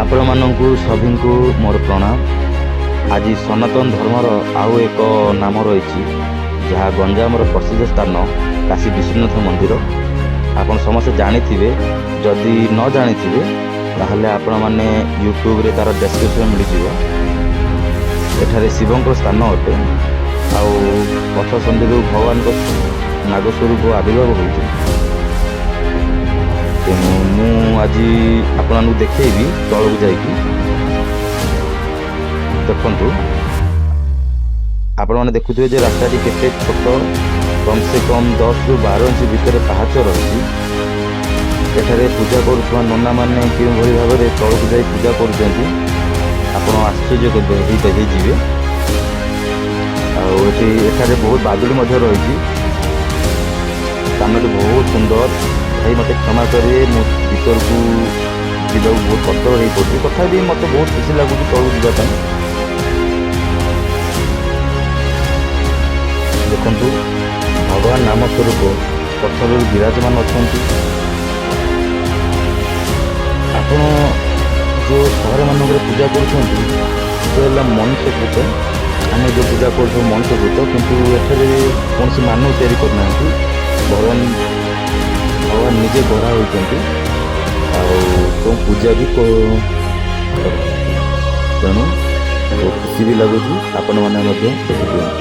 ଆପଣମାନଙ୍କୁ ସଭିଙ୍କୁ ମୋର ପ୍ରଣାମ। ଆଜି ସନାତନ ଧର୍ମର ଆଉ ଏକ ନାମ ରହିଛି, ଯାହା ଗଞ୍ଜାମର ପ୍ରସିଦ୍ଧ ସ୍ଥାନ କାଶୀ ବିଶ୍ୱନାଥ ମନ୍ଦିର। ଆପଣ ସମସ୍ତେ ଜାଣିଥିବେ। ଯଦି ନ ଜାଣିଥିବେ, ତାହେଲେ ଆପଣମାନେ ୟୁଟ୍ୟୁବରେ ତା'ର ଡେସ୍କ୍ରିପସନ୍ ମିଳିଯିବ। ଏଠାରେ ଶିବଙ୍କ ସ୍ଥାନ ଅଟେ ଆଉ ପଥ ସନ୍ଧିରୁ ଭଗବାନଙ୍କ ନାଗ ସ୍ୱରୂପ ଆବିର୍ଭାବ ହୋଇଛି। ତେଣୁ ମୁଁ ଆଜି ଆପଣମାନଙ୍କୁ ଦେଖେଇବି ତଳକୁ ଯାଇକି। ଦେଖନ୍ତୁ, ଆପଣମାନେ ଦେଖୁଥିବେ ଯେ ରାସ୍ତାଟି କେତେ ଛୋଟ। କମ୍ ସେ କମ୍ 10ରୁ 12 ଇଞ୍ଚ ଭିତରେ ପାହାଚ ରହିଛି। ଏଠାରେ ପୂଜା କରୁଥିବା ନନାମାନେ କେଉଁଭଳି ଭାବରେ ତଳକୁ ଯାଇ ପୂଜା କରୁଛନ୍ତି, ଆପଣ ଆଶ୍ଚର୍ଯ୍ୟ ହେଇଯିବେ। ଆଉ ଏଠାରେ ବହୁତ ବାଦୁଡ଼ି ମଧ୍ୟ ରହିଛି। ସ୍ଥାନଟି ବହୁତ ସୁନ୍ଦର। ଭାଇ, ମୋତେ କ୍ଷମା କରିବେ, ମୁଁ ଭିତରକୁ ଯିବାକୁ ବହୁତ କଷ୍ଟ ହେଇପଡ଼ୁଛି। ତଥାପି ମୋତେ ବହୁତ ଖୁସି ଲାଗୁଛି ତଳକୁ ଯିବା ପାଇଁ। ଦେଖନ୍ତୁ, ଭଗବାନ ନାମ ସ୍ୱରୂପ ପଥରରୁ ବିରାଜମାନ ଅଛନ୍ତି। ଆପଣ ଯେଉଁ ସହରମାନଙ୍କରେ ପୂଜା କରୁଛନ୍ତି, ସେ ହେଲା ମନୁଷ୍ୟକୃତ। ଆମେ ଯେଉଁ ପୂଜା କରୁଛୁ ମନୁଷ୍ୟକୃତ, କିନ୍ତୁ ଏଠାରେ କୌଣସି ମାନବ ତିଆରି କରିନାହାନ୍ତି। ଭଗବାନ ନିଜେ ଗଢ଼ା ହୋଇଛନ୍ତି ଆଉ କେଉଁ ପୂଜା ବି କରନ୍ତି। ତେଣୁ ବହୁତ ଖୁସି ବି ଲାଗୁଛି। ଆପଣମାନେ ମଧ୍ୟ ଦେଖିଦିଅନ୍ତୁ।